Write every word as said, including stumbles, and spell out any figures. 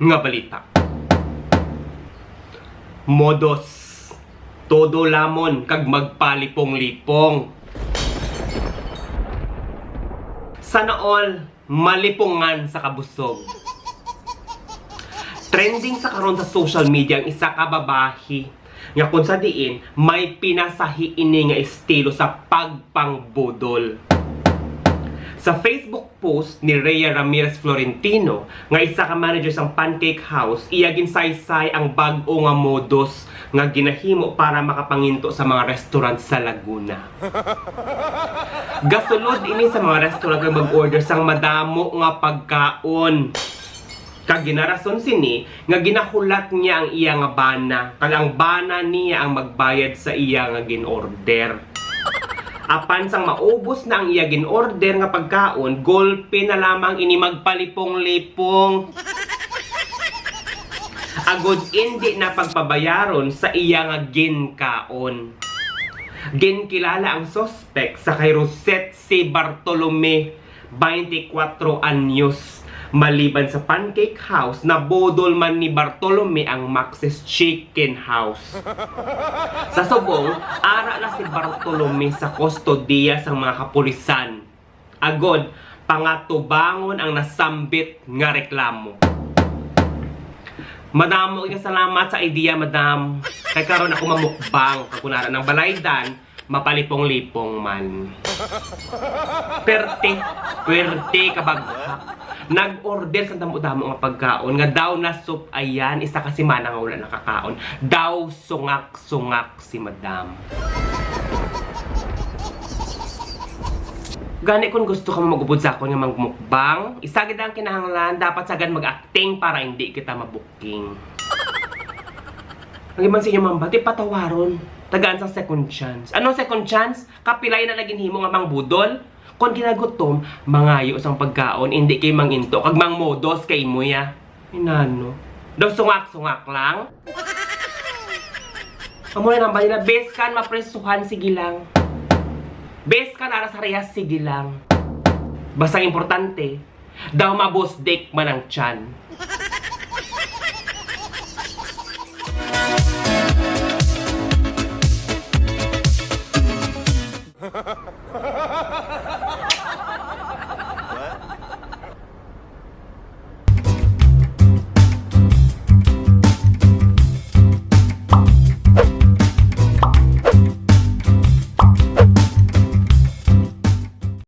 nga balita. Modos, todo lamon kag magpalipong-lipong. Sana all malipungan sa kabusog. Trending sa karon sa social media ang isa ka babayi nga kung sa diin may pinasahi ini nga estilo sa pagpangbudol. Sa Facebook post ni Rhea Ramirez Florentino, nga isa ka manager sang Pancake House, iya ginsaysay ang bag-o nga modos nga ginahimo para makapanginto sa mga restaurant sa Laguna. Gasulod ini sa mga restaurant nga mag-order sang madamo nga pagkaon. Kag ginarason sini nga ginahulat niya ang iya nga bana, kag ang bana niya ang magbayad sa iya nga gin-order. Apan sang maubos na ang iya gin-order nga pagkaon, gulpi na lamang ini magpalipong-lipong. Agod indi na pagpabayaron sa iya nga ginkaon. Ginkilala ang suspek sa kay Rosette C. Bartolome, twenty-four anyos. Maliban sa Pancake House, nabudol man ni Bartolome ang Max's Chicken House. Sa subong, ara na si Bartolome sa kustodiya sang mga kapulisan. Agod, pangatubangon ang nasambit nga reklamo. Madamo nga salamat sa idea, madam. Kay karon ako mamukbang, kag kun ara nang balaydan, mapalipong-lipong man. Perte, perte ka baghak. Nag-order sa damo-damo nga pagkaon nga daw nasup-ayan, isa ka semana nga wala nakakaon. Daw sungak-sungak si madam. Gani, kung gusto ka mo mag-upod sa akon nga magmukbang, isa gid ang kinahanglan, dapat sagad mag-acting para hindi kita mabuking. Ang iban sa inyo mambati, patawaron. Tagaan sang second chance. Anong second chance? Kapilay na lagi himo nga mangbudol? Kon ginagutom, mangayo sang pagkaon, hindi kay manginto, kag mangmodos kay imo ya. Inano? Daw sungak-sungak lang? Amo na nang balina, bes kan mapresuhan, sige lang. Bes kan ara sa rehas, sige lang. Basta ang importante, daw mabusdik man ang tiyan.